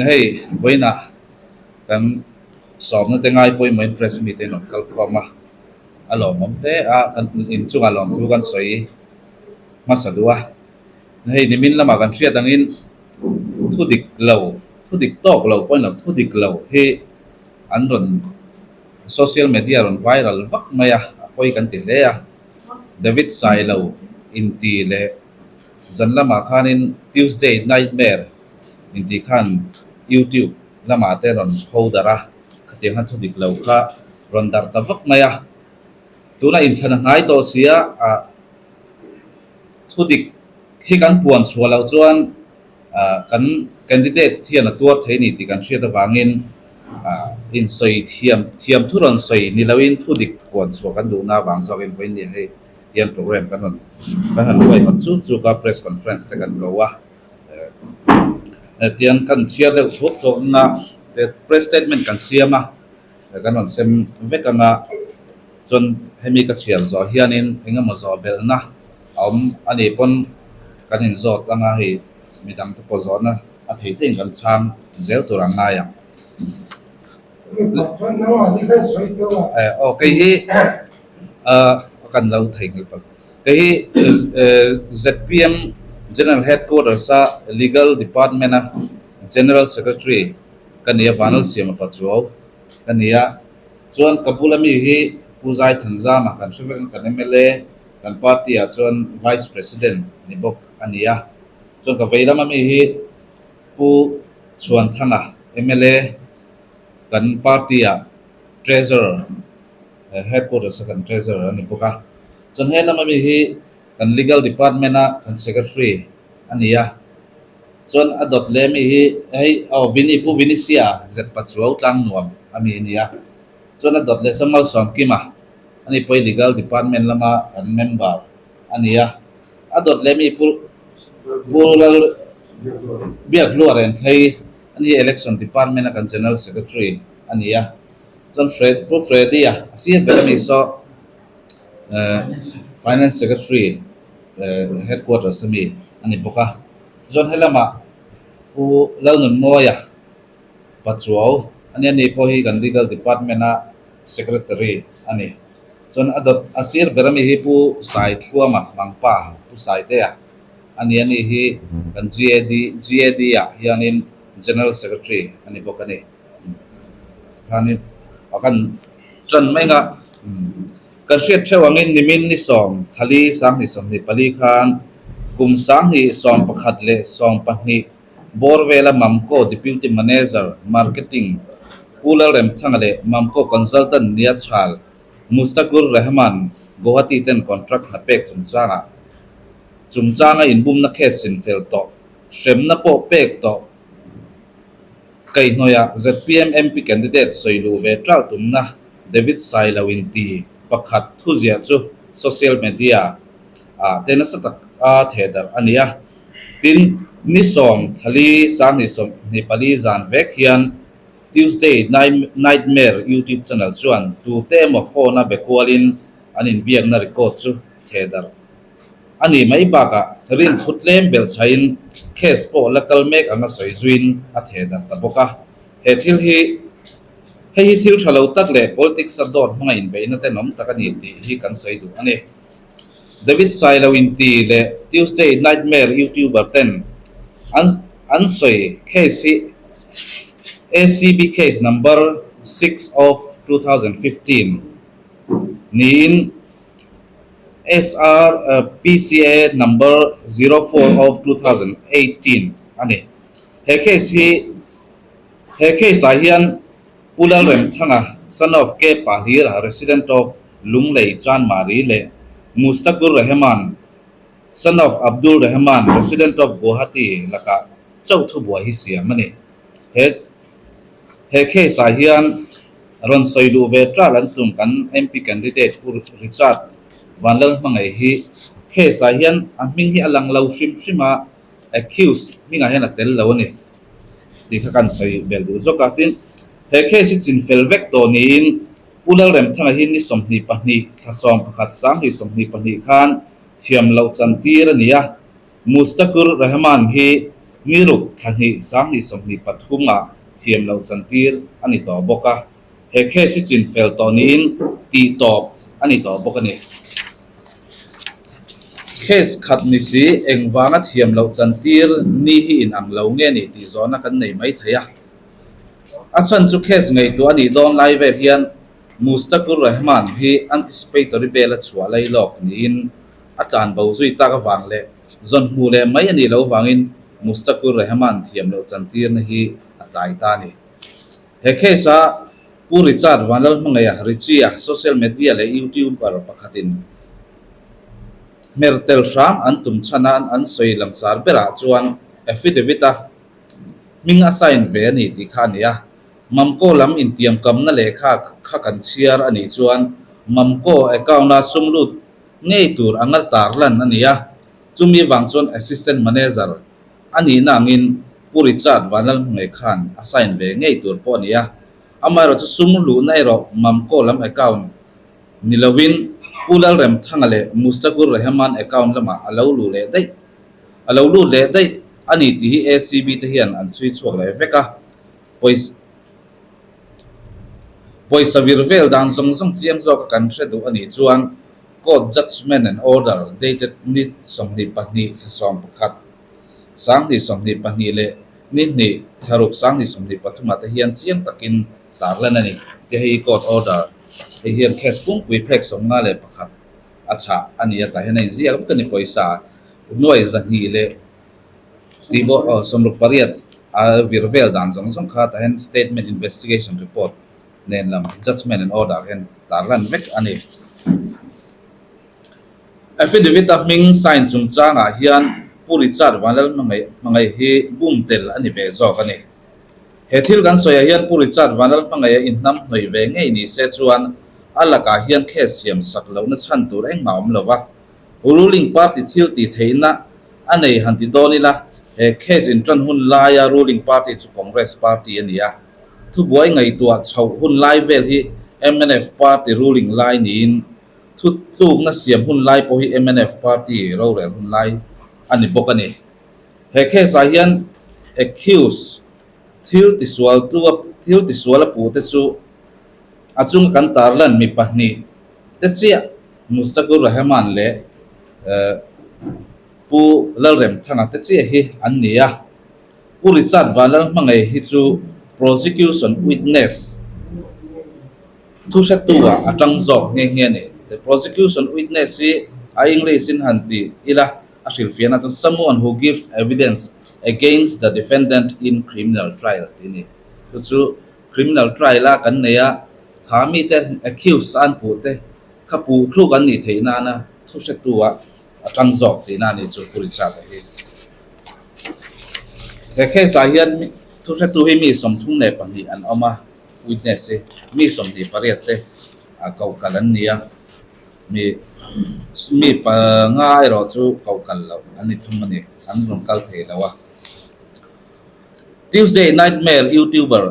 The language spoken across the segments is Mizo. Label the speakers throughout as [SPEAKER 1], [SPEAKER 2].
[SPEAKER 1] Hei vawiinah kan sawmna te ngai pawimawhin press meet te an rawn kal khawm a, a lawmawm hle a, kan inchungah lawmthu kan sawi hmasa duh a. Hei nimin lamah kan hriat angin thu dik lo, thu dik tawk lo pawhin lo thu dik lo hi an rawn social media rawn viral vak mai a, a pawi kan ti hle a. David Sailo inti leh zan lamah khanin Tuesday Nightmare inti khan YouTube lamah te rawn pho darh a, khatiang khan thu dik lo kha rawn darh ta vak mai a. Tuna inthlan a hnai tawh sia ah. Thu dik hi kan puan chhuah loh chuan kan candidate hian a tuar thei ni tih kan hriat avangin insawi thiam thiam thu rawn sawi ni loin thu dik puan chhuah kan duhna avang zawkin vawiin nia hei tihian program kan rawn kan han huaihawt chuk chuk a, press conference te kan ko a. Tiang kan chhiar deuh thuak thuak anga press statement kan siam a. Kan rawn sem vek anga chuan hemi ka chhiar zawh hianin eng emaw zawh belhna a awm a nih pawn kan inzawt anga hei midang te pawh zawhna a thei theiin kan chhang zel tur ang ngai ang. Aw kei hi kan lo thei nghal palh. Kei hi zpm General Headquarters a Legal Department a General Secretary ka ni a, Vanlalsiama Pachuau ka ni a, chuan ka bula mi hi Pu Zaithanzama kan hre vek ang kan mla kan party ah chuan Vice President ni bawk a ni a, chuan ka vei lama mi hi Pu Chhuanthanga mla kan party ah Treasurer Headquarters a kan Treasurer a ni bawk a, chuan he lama mi hi kan Legal Department a kan Secretary a ni a. Chuan a dawt leh ami hi hei aw Vini Pu Vinisia Zetpa Chuau tlang nuam ami a ni a. Chuan a dawt leh saw Malsawmkima a ni pawh hi Legal Department lama kan member a ni a. A dawt leh ami Pu Pu Lal Biakhlua Renthei a ni Election Department a kan General Secretary a ni a. Chuan Fred Pu Freddy-a a sir ber ami saw Finance Secretary Headquarters ami a ni bawk a. Tichuan helamah Pu Lalnunmawia Pachuau a nia ni pawh hi kan Legal Department a Secretary a ni. Chuan a dawt a sir ber ami hi Pu Saithuama Mangpa Pu Saitea a nia ni hi kan GAD GAD ah hianin General Secretary a ni bawk a ni. Tikhanin a kan tan mai nga Kan hriat theuh angin nimin ni 10 3 2024 khan kum 2021 leh 12 bawr vela Mamco Deputy Manager, Marketing, Pu Lalremthanga leh Mamco Consultant nia chhal Mustakur Rehman Guwahati ten contract hna pek chungchangah chungchanga inbumna case chinfel tawh hremna pawh pek tawh Kaihhnawihah zpm MP candidate sawi luh ve ṭalh tumna David Sailo inti pakhat thuziah chu social media ah te nasa tak a thehdarh a ni a. Tin, ni 10 2024 zan vek hian Tuesday Nightmare YouTube channel chuan tute emaw phone a be kualin an inbiakna record chu thehdarh A ni mai bakah rin thu tlem belh chhain case pawh la kal mek anga sawi zuiin a theh darh ta bawk a. He thil hi hei hi thil tha lo tak leh politics a dawt hmanga inbeihna tenawm tak a ni tih hi kan sawi duh a ni. David Sailo inti leh Tuesday Nightmare YouTuber ten an an sawi case hi ACB case number 6 of 2015 niin SR PCA number 04 of 2018 a ni. He case hi he case ah hian Pu Lalremthanga, son of K Pahlira, resident of Lunglei, Chanmari leh Mustakur Rehman, son of Abdul Rehman, resident of Guwahati lakah chauh thubuai hi siam a ni. He he case ah hian Rawn sawi luh ve ṭal an tum kan MP candidate Pu Richard Vanlalhmangaih hi case ah hian a hming hi a lang lo hrim hrim a, accused hmingah hian a tel lo a ni tih kha kan sawi bel duh zawk a. Tin, he case hi chinfel vek tawh niin Pu Lalremthanga hi ni 22 thla 11 2022 khan thiam loh chantir a ni a, Mustakur Rahman hi Ni ruk thla hnih 2023 ah thiam loh chantir a ni tawh bawk a, he case hi chin fel tawh niin tih tawp a ni tawh bawk a ni. Case khat ni si engvanga thiam loh chantir ni hi inang lo nge ni tih zawhna kan nei mai thei a. A chhan chu case ngaihtuah a nih dawn lai vel hian Mustakur Rahman hi anticipatory bail a chhuah lai lawk niin a tlan bo zui tak avang leh zawn hmuh leh mai a nih loh vangin Mustakur Rahman thiam loh chantirna hi a tlai ta a ni. He case-a Pu Richard Vanlalhmangaiha Richie-a social media leh YouTuber pakhatin hmer tel hram an tum chhan a an sawi langsar berah chuan affidavit-a hming a sign ve a ni tih kha a ni a. Mamco lam intiamkamna lehkha kha kan chhiar a nih chuan Mamco account-a sum lut ngei tur anga tarlan a ni a, chumi vang chuan Assistant Manager a nihna angin Pu Richard Vanlalhmangei khan a sign ve ngei tur pawh a ni a. Amaherawhchu sum luhna erawh Mamco lam account ni lovin Pu Lalremthanga leh Mustakur Rehman account lamah a lo luh leh daih a lo lut leh daih a ni tih hi ACB te hian an chhui chhuak leh vek a. Pawisa vir vel dan zawng zawng chiang zawk a kan hre duh a nih chuan Court Judgement and Order dated ni 22 thla 11 2022 leh ni hnih thla ruk 2023 ah te hian chiang takin tarlan a ni. Te hei Court Order hei hian case pumpui phek 51 a chhah a ni a tah hian a inziak vek a ni pawisa nuai 200 leh Tih pawh aw 68 a vir vel dan zawng zawng kha tah hian statement investigation report nen lam judgement and order hian tarlan vek a ni. Affidavit a hming sign chungchangah hian Pu Richard Vanlalhmangaih hi bum tel a ni ve zawk a ni. He thil kan sawiah hian Pu Richard Vanlalhmangaih a inhnam hnawih ve ngei ni se chuan a lakah hian case siam sak lohna chhan tur engmah a awm lo va. Ruling party thil tih theihna a nei han ti dawn ila, he case intan hun laia ruling party chu Congress party a ni a. Thubuai ngaihtuah chhoh hun lai vel hi mnf party ruling lai niin thu tlukna siam hun lai pawh hi mnf party rorel hun lai a ni bawk a ni. He case ah hian accused thil tisual tu thil tisual a puh te chu a chunga kan tarlan mi pahnih te chiah Mustakur Rahman leh Pu Lalremthanga te chiah hi an ni a. Pu Richard Vanlalhmangei hi chu Prosecution Witness thuhretu-ah a tang zawk nghe nghe a ni. The Prosecution Witness hi a English-in han ti ila a hrilhfiahna chuan Someone who gives evidence against the defendant in criminal trial tih a ni. Chu chu criminal trial-a kan nei a, kha mite accused a an puh te kha puh thluk an nih theih nana thu hretu ah a tang zawk tih na a ni chu Pu Richard-a hi. He case ah hian thu hretu hi mi 32 an awm a, witness hi mi 28 te a koh kal an ni a, mi mi panga erawh chu koh kal loh an ni thung a ni, an rawn kal thei lo a. Tuesday Nightmare YouTuber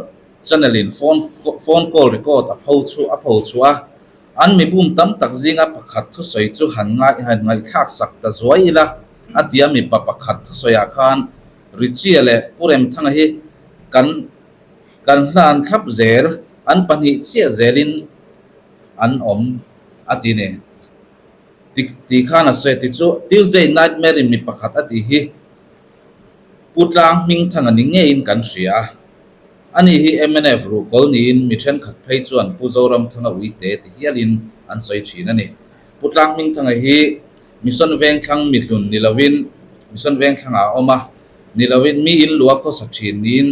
[SPEAKER 1] channel in phone phone call record a pho chu a pho chhuah a, an mi bum tam tak zinga pakhat thusawi chu han ngai han ngaihthlak sak ta zuai ila a ti a mipa pakhat thusawiah khan Richie leh Pu Remthanga hi kan kan hlan thlap zel an pahnih chiah zelin an awm a ti ni. Ti ti khan a sawi a ti chu Tuesday Nightmare in mi pakhat a tih hi Pu Tlang Hmingthanga ni ngeiin kan hria a. Ani hi mnf ruhkawl niin mi thenkhat phei chuan Pu Zoramthanga uite ti hialin an sawi thin a ni. Pu Tlang Hmingthanga hi Mission Vengthlang mihlun ni lovin Mission Vengthlangah a awm a, ni lovin mi in lua khawsa thin niin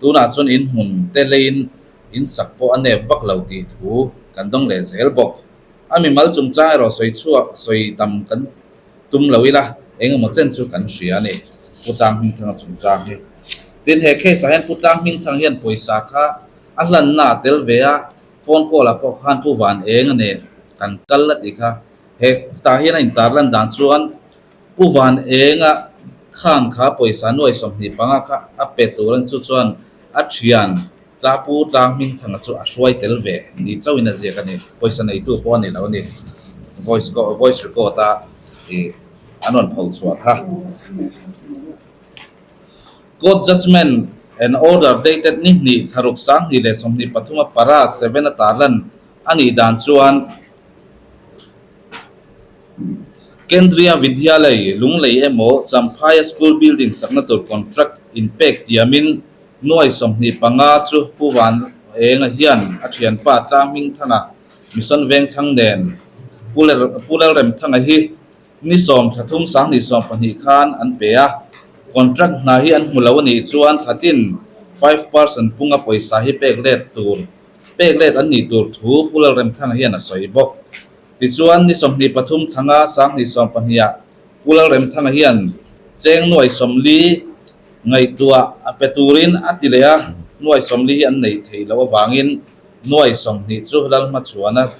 [SPEAKER 1] tunah chuan in hmun te leiin in sak pawh a nep vak lo tih thu kan dawng leh zel bawk. A mimal chungchang erawh sawi chhuak sawi tam kan tum lo ila engemaw chen chu kan hria a ni Pu Tlang Hmingthanga chungchang hi. Tin he case ah hian Pu Tlang Hmingthang hian pawisa kha a hlanna a tel ve a, phone call ah pawh khan Pu Van Eng a nen kan kal a tih kha. He tah hian a intar lan dan chuan Pu Van Eng a khan kha pawisa nuai 25 kha a pe tur a ni chu chuan a thian Tla Pu Tlang Hmingthanga chu a hruai tel ve ni chauhin a ziak a ni. Pawisa neitu pawh a ni lo a ni. Voice voice record a ih an rawn pho chhuah kha. Court judgement and order dated ni hnih thlaruk 2023 a para 7 a tarlan a nih dan chuan Kendriya Vidyalay Lunglei emaw Champhaia school building sakna tur contract inpek tiamin nuai 25 chu Pu Van Enga hian a thianpa Tlang Hmingthanga Mission Vengthlang nen Pu Lalremthanga hi Ni sawm thla thum 2020 khan an pe a, contract hna hi an hmu lo a nih chuan thla tin 5% punga pawisa hi pek let tur pek let an nih tur thu Pu Lalremthanga hian a sawi bawk. Tichuan, ni 23 thla nga 2020 ah Pu Lalremthanga hian cheng nuai 40 ngaihtuah a pe turin a ti leh a, nuai 40 hi an neih theih loh avangin nuai 20 chu Lalhmachhuana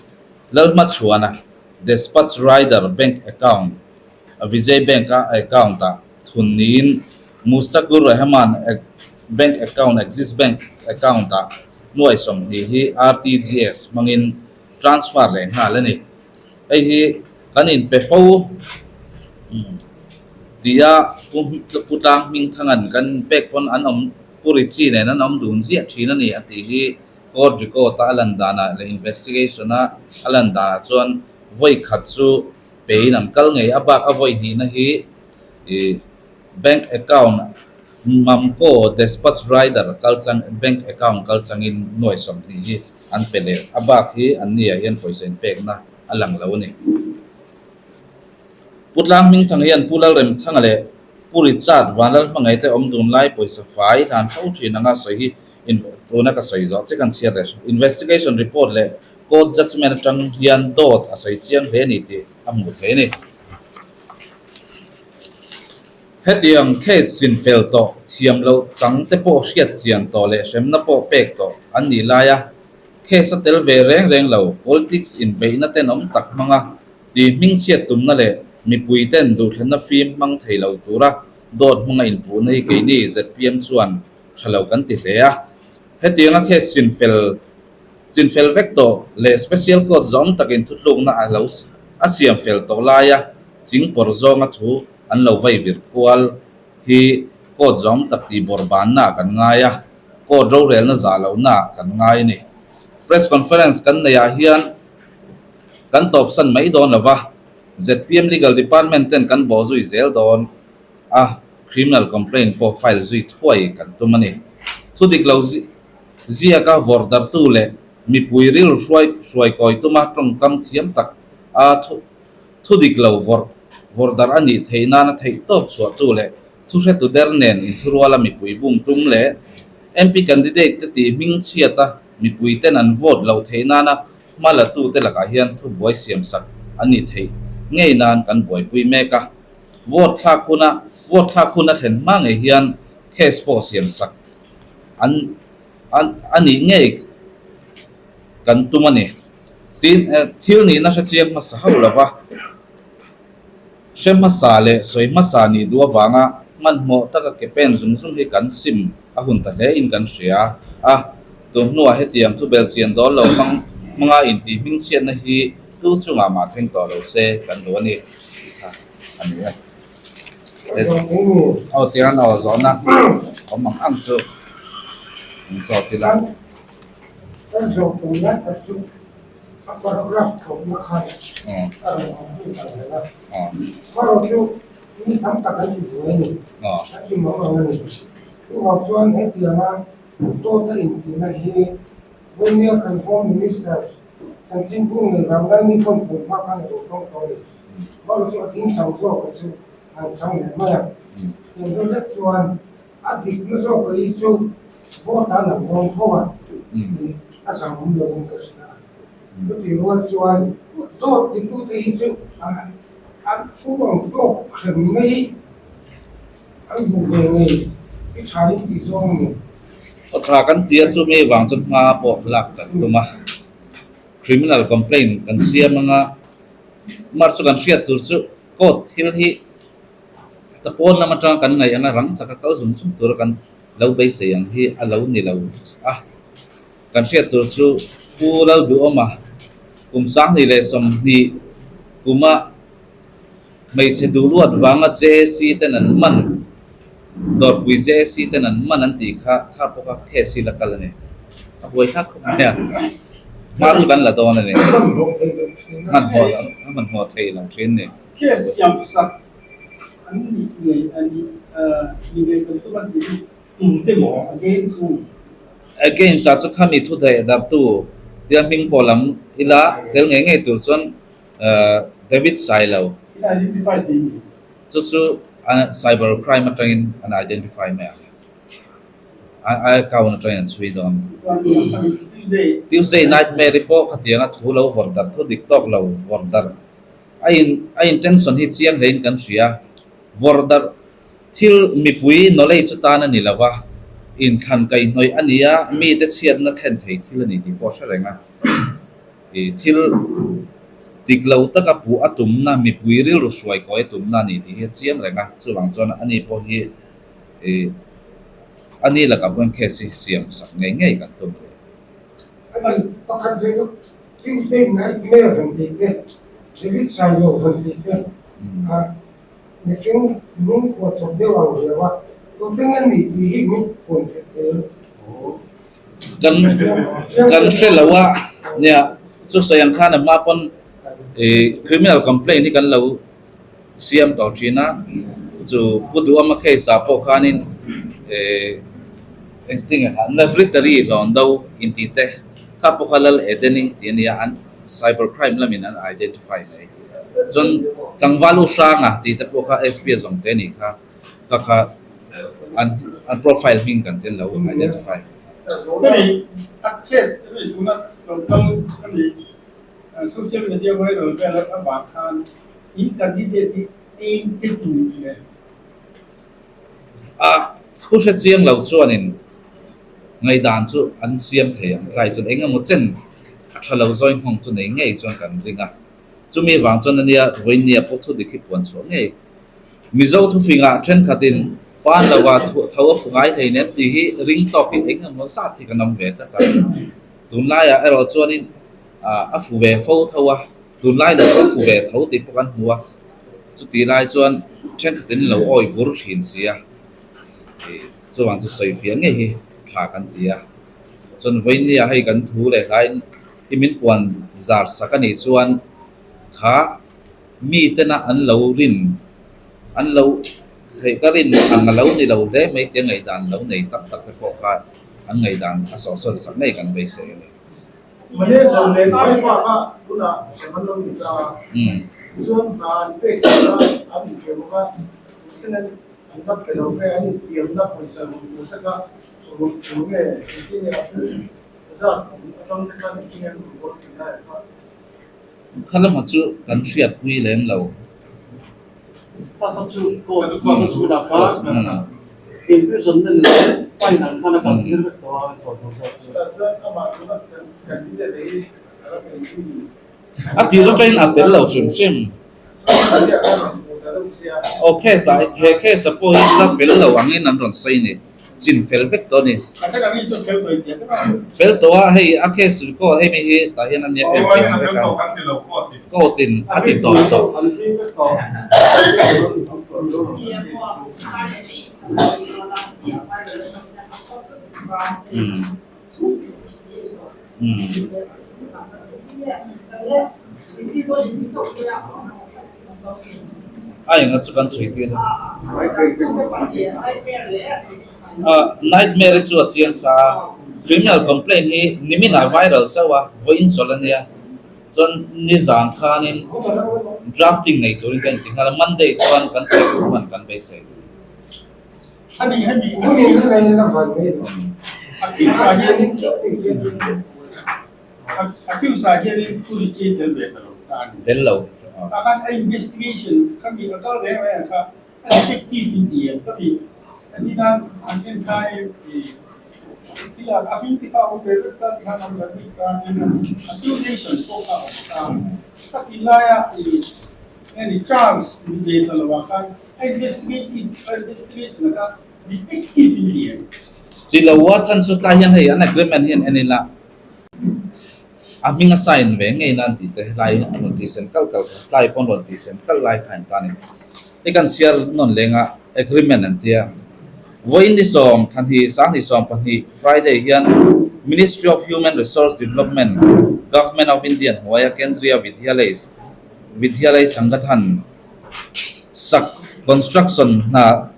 [SPEAKER 1] Lalhmachhuana Despatch Rider Bank Account, Vijay Bank-a account-ah thun niin Mustakur Rahman Bank Account, Axis Bank account-ah nuai 20 hi RTGS hmangin transfer leh nghal a ni. Hei hi kan inpe fo tia Pu Tlang Hmingthanga'n kan pek pawn an awm Pu Richie nen an awm dun ziah thin a ni a tih hi Court record a a lan danah leh investigation a a lan danah chuan vawi khat chu pein an kal ngei a bak a vawi hnihna hi ih bank account Mamco Despatch Rider kal tlang bank account kal tlangin nuai 20 hi an pe leh a bak hi an niah hian pawisa inpekna a lang lo a ni. Pu Tlang Hmingthang hian Pu Lalremthanga leh Pu Richard Vanlalhmangaih te awm dun lai pawisa fai hlan fo thin anga sawi hi Tuna ka sawi zawh che kan chhiat leh investigation report leh court judgement atang hian dawt a sawi chiang hle a ni tih a hmuh theih a ni. Hetiang case chinfel tawh thiam loh chang te pawh hriat chian tawh leh hremna pawh pek tawh an nih laia case a tel ve reng reng lo politics inbeihna tenawm tak hmanga ti hmingchhiat tumna leh mipui ten duhthlanna fim hmang thei lo tura dawt hmanga inpuhna hi keini zpm chuan tha lo kan ti hle a. Hetianga case chinfel chinfel vek tawh leh Special Court zawng takin thuthlukna a lo a siam fel tawh laia chingpawr zawnga thu an lo vai vir kual hi Court zawng tak tih bawrhbanna kan ngai a, Court rorelna zah lohna kan ngai a ni. Press Conference kan neihah hian kan tawpsan mai dawn lo va, zpm Legal Department ten kan bawhzui zel dawn. a criminal complaint pawh file zui thuai kan tum a ni. Thu dik lo ziaka vawrh dartu leh mipui rilru hruai hruai kawi tuma tawngkam thiam tak a thu dik lo vawrh vawrh dar a nih theih nana theih tawp chhuahtu leh thu hretu der nen inthuruala mipui bum tum leh MP candidate te tih hming chhiata mipui ten an vote loh theih nana hma latu te lakah hian thubuai siamsak an nih theih ngei nan kan buaipui mek a. Vote thlak huna vote thlak hun a thlen hma ngei hian case pawh siam sak an an a nih ngei kan tum a ni. Tin, thil nihna hre chiang hmasa hauh lova hre hmasa leh sawi hmasa nih duh avanga hmanhmawh taka ke pen zung zung hi kan sim a hun ta hle in kan hria a. Tun hnuah hetiang thubel chian dawl lo hmang hmanga intih hmingchhiatna hi tu chungah mah thleng tawh lo se kan duh a ni. A ni e. Aw tiang aw zawhna awm ang ang chu an zawt ila.
[SPEAKER 2] Kan zawh tum lai tak chu a paragraph thawkna khan a rawn awm hun ta zel a. Erawh chu mi tam tak an ti buai a ni. An ti mang ang a ni. Chuvang chuan hetianga dawt a intihna hi Vawimia kan Home Minister Chanchin Bung ngei vang lai ni pawn tun hma khan a lo tawng tawh a ni. Erawh chu a ding chang zawk a chu a han chang leh mai a. Tiang zawk lek chuan a dikna zawk a hi chu vote a lang dawn tho a, a zam awm lo in ka hria a. Chutih rual chuan dawt titute hi chu an thu ang tawk hrem mai an hmu ve ngei i tha in tih zawng a ni.
[SPEAKER 1] Aw tha kan tia chu mi vang chu hma pawh lak kan tum a, criminal complaint kan siam anga Mar chu kan hriat tur chu court thil hi ta pawn lam atanga kan ngaih anga rang taka kal zung zung tura kan lo beisei ang hi a lo ni lo a. Kan hriat tur chu Pu Lalduhawma kum 2020 kuma hmeichhe duhluat vanga JAC ten an man. Dawrpui JAC ten an man an tih kha kha pawh kha case hi la kal a ni. A buaithlak khawp mai a, hma chu kan la dawn a ni. Hmanhmawh lo, a hmanhmawh thei lo thin ni.
[SPEAKER 3] Case siam sak an nih ngei a ni, ni ngei kan tum an tih hi tute maw against who?
[SPEAKER 1] Against ah chu khami thu theih dartu tia hming pawh lam ila tel ngei ngei tur chuan David Sailo.
[SPEAKER 3] Ila identify thei ni.
[SPEAKER 1] Chu chu cyber crime atangin an identify mai ang. A account atangin an chhui dawn. Tuesday Nightmare-i pawh khatianga thu lo vawrh darh, thu dik tawk lo vawrh darh. A in a intention hi chiang hlein kan hria. Vawrh darh thil mipui knowledge chu tan a ni lo va, inthlan kaihhnawih a ni a, mite chhiatna thlen thei thil a ni tih pawh a hre reng a. I thil dik lo taka puh a tumna, mipui rilru hruai kawi a tumna a ni tih hi a chiang reng a, chuvang chuan ani pawh hi i ani lakah pawhin case hi siam sak ngei ngei kan tum ve.
[SPEAKER 2] Ani pakhat leh lawk Tuesday Nightmare han tih te, David Sailo han tih te, mihring lung khuah chawp deuh ang riau a, tute nge ni tih hi min puan theih thei em?
[SPEAKER 1] Kan kan hre lo a, nia chu sawi ang khan a hma pawn ih criminal complaint hi kan lo siam tawh thin a, chu Pu Duhama case ah pawh khanin ih engtin nge kha Navritari hlawn do intih te kha pawh kha Lal Edeni tih a nia an cyber crime lamin an identify mai. Chuan tlangval u hranga tih te pawh kha SP a zawng te a nih kha. Kha kha an an profile hming kan tel lo identify.
[SPEAKER 3] Hemi a case hemi tuna lo kal hemi social media viral vel avang khan in candidate hi eng te tur nge?
[SPEAKER 1] A thu hre chiang lo chuanin ngaihdan chu an siam thei ang tlai chuan eng emaw chen a tha lo zawi nghawng chu nei ngei chuan kan ring a. Chumi vang chuan ania vawinia pawh thu dik hi puan chhuah ngei. Mizo thufingah thenkhatin pan lova tho a fu ngai hlei nem tih hi ring tawk hi eng emaw zat hi kan awm ve tlat a. Tunlaiah erawh chuanin a fu ve fo tho a, tunlai lo a fu ve tho tih pawh kan hmu a. Chutih lai chuan thenkhatin lo awi bur thin si a, chuvang chu sawi fiah ngei hi tha kan ti a. Chuan vawinia hei kan thu leh hlaiin i min puan zar sak a nih chuan kha Mitena an lo rin, an lo theih ka rin ang a lo ni lo hle mai tia ngaihdan lo nei tak tak te pawh kha an ngaihdan a sawhsawn sak ngei kan beisei a ni.
[SPEAKER 3] Mane zawm leh mai bakah tunah hrem an lo ni ta a, tichuan hna an pek theih a, an intiam bawk a, tuten an an la pe lo nge, an intiamna pawisa rulh tur te kha rulh tur nge engtin nge a zat atang te khan engtin nge an rulh dawn tih lai kha.
[SPEAKER 1] Kha lamah chu kan hriatpui lem lo. A tir atangin a tel lo hrim hrim. Aw case ah he case ah pawh hi la fel lo angin an rawn sawi a ni. Chin fel vek tawh a ni. Fel tawh a, hei a case record hei mi hi tah hian a nia em em vek a, court in a ti tawp tawh. A enga chu kan chhui tir a. Nightmare chu a chiang sa a, criminal complaint hi niminah viral chauh a, vawiin chawlh a nia. Chuan nizan khanin drafting nei turin ka inti nghal a, Monday chuan kan thei tur hman kan beisei. Tel lo. Ti lo a chhan chu tlai hian hei an agreement hian en ila a hming a sign ve ngei nan tih te helai hi an rawn tih sen kalh kalh kha tlai pawh an rawn tih sen kalh lai kha in tan in hei kan chhiar nawn leng a agreement an tia. Vawiin ni sawm thlanhnih sanghnih sawm pahnih Friday hian Ministry of Human Resource Development, Government of India hnuaia Kendriya Vidyalay Vidyalay Sangathan sak construction hna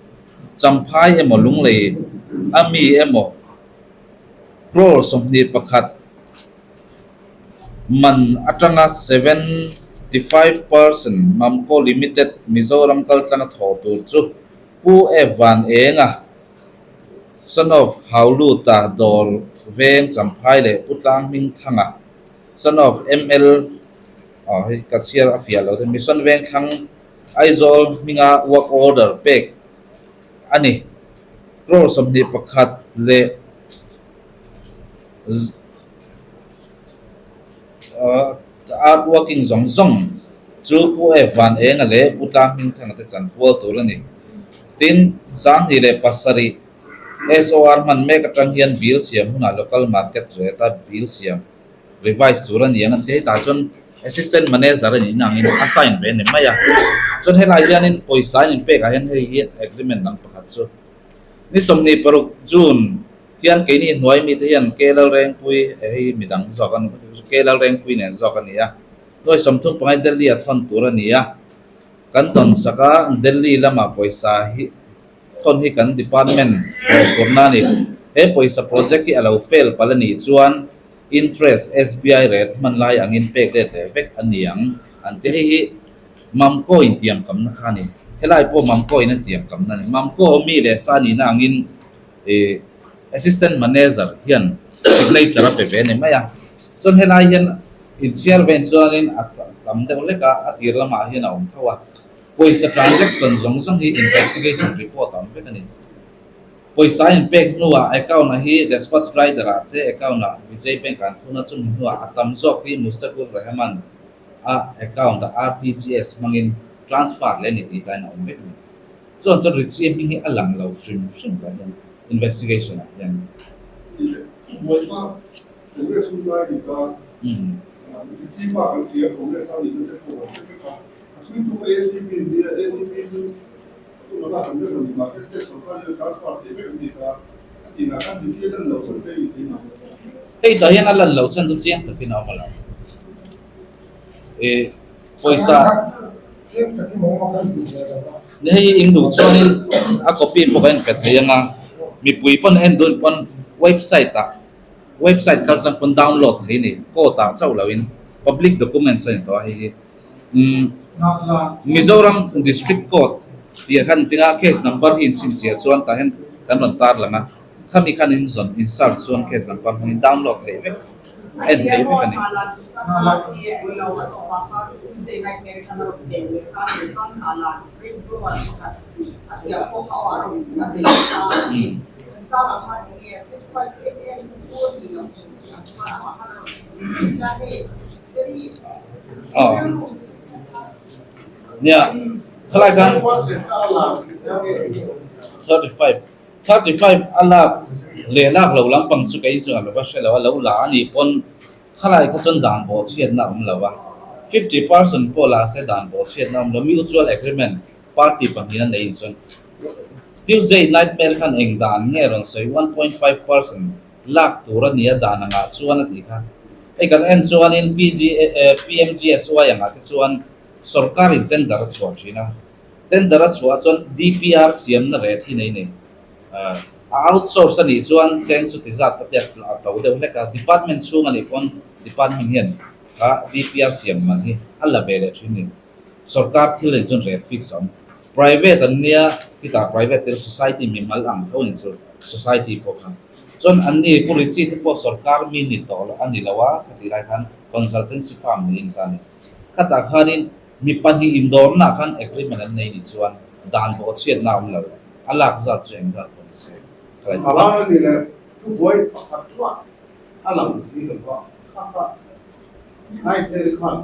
[SPEAKER 1] Champhai emaw Lunglei a mi emaw crore 21 man atanga 75% Mamco Limited Mizoram kaltlanga thawh tur chu Pu F Van Enga, son of Hauluta Dawr Veng Champhai leh Pu Tlang Hmingthanga, son of ML aw hei ka chhiar a fiah lo te Mission Vengthlang Aizawl hminga work order pek a ni. Crore 21 leh Art working zawng zawng chu Pu F Van Enga leh Pu Tlang Hmingthanga te chan pual tur a ni. Tin, 27 SOR hman mek atang hian bill siam hunah local market rate a bill siam revise tur a ni ang an ti. Hetah chuan Assistant Manager a nih angin a sign ve a ni mai a. Chuan helai hianin pawisa an inpekah hian hei hi agreement dang pakhat chu ni 26 June Hian keini hnuai mite hian Kelal Rengpui hei midang zawk an Kelal Rengpui nen zawk a ni a, nuai sawmthum pangai Delhi a thawn tur a ni a, kan tawn sak a, Delhi lama pawisa hi thawn hi kan department mawhphurhna a ni. He pawisa project hi a lo fail palh a nih chuan interest SBI rate hman lai angin pek let leh vek a ni ang an ti. Hei hi Mamco intiamkamna kha a ni. Helai pawh Mamco in a tiamkamna a ni. Mamco mi leh sa nihna angin ih assistant manager hian signature a pe ve a ni mai a chuan helai hian inchhiar ven chuanin a tam deuh hlek a a tir lamah hian a awm tho a pawisa transaction zawng zawng hi investigation report a awm vek a ni pawisa a inpek hnuah account ah hi despatch rider ah te account ah Vijay bank ah an thun a chumi hnuah a tam zawk hi Mustakur Rehman a account ah RTGS hmangin transfer leh a ni tih tain a awm vek a ni. Chuan chuan Richie hming hi a lang lo hrim hrim tah hian investigation ah hian.
[SPEAKER 4] Thubuai pa Congress hun lai ni ta Richie pa kan ti a Congress a nihna te pawh kan hre vek a, a chhuitu kha ACP an ni a, ACP chu a tunah lah Congress a ni mahse state sorkar hian transfer thei vek an ni ta a tinah khan Richie a lan loh chhan te a ni thei mah.
[SPEAKER 1] Hei tah hian a lan loh chhan chu chiang takin a awm a lo. Ih pawisa. Ni hei eng duh chuanin a copy pawh kan inpe thei ang a, mipui pawn en duh pawn website ah website kal tlang pawn download thei a ni court ah chauh loin public documents a ni tawh a hei hi umm Mizoram district court tih ah khan engtinga case number hi inchhinchhiah chuan tah hian kan rawn tar lang a khami khan in zawn in search chuan case number hmangin download theih vek. en thei vek a ni. Aw nia khalai khan 35 35 a lak leh lak lo lampang chu kei chuan lo va hre lo a, lo la a nih pawn khalai kha chuan dan bawh chhiatna a awm lo a, 50% pawh la se dan bawh chhiatna a awm lo, mutual agreement party pahnih a nei in chuan Tuesday nightmare khan eng dan nge rawn sawi 1.5% lak tur a nia dan angah chuan a tih kha, hei kan en chuanin PG PMGSY angah te chuan sorkarin tender a chhuah thin a. Tender a chhuah chuan DPR siamna rate hi nei nei. A outsource a nih chuan cheng chu ti zat te a to deuh hlek a, department chhung a nih pawn department hian kha DPR siam man hi a la ve leh thin ni. Sorkar thil nen chuan rate fix a awm. Private an nia, khitah private te society mimal ang tho a ni chu, society pawh kha. Chuan an ni Pu Richie te pawh sorkar mi ni tawh lo a ni lo a, khatih lai khan consultancy firm niin ta a ni. Khatah khanin Mi pahnih indawrnaah khan agreement an nei nih chuan dan bawh chhiatna a awm lo, a lak zat chu eng zat pawh ni se. Ka
[SPEAKER 4] A lar a ni leh thubuai pakhat mah a lang si lo va, kha kha ngai hmel khan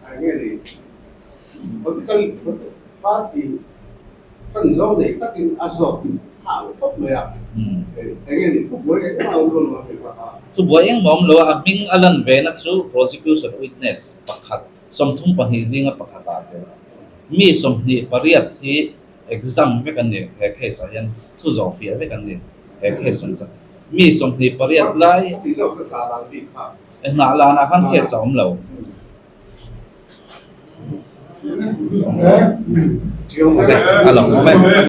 [SPEAKER 4] a eng nge ni political party kan zawng nei takin a zawt a ang khawp mai a, eng nge ni thubuai engmah a awm lo a mi kha kha.
[SPEAKER 1] Thubuai engmah a awm lo a, a hming a lan ve na chu prosecution witness pakhat 32 zinga pakhat ah tel. Mi 28 hi exam vek an ni he case ah hian thu zawh fiah vek an ni he case chung chuan mi 28 lai hnah lanah khan case a awm lo. A lo awm e.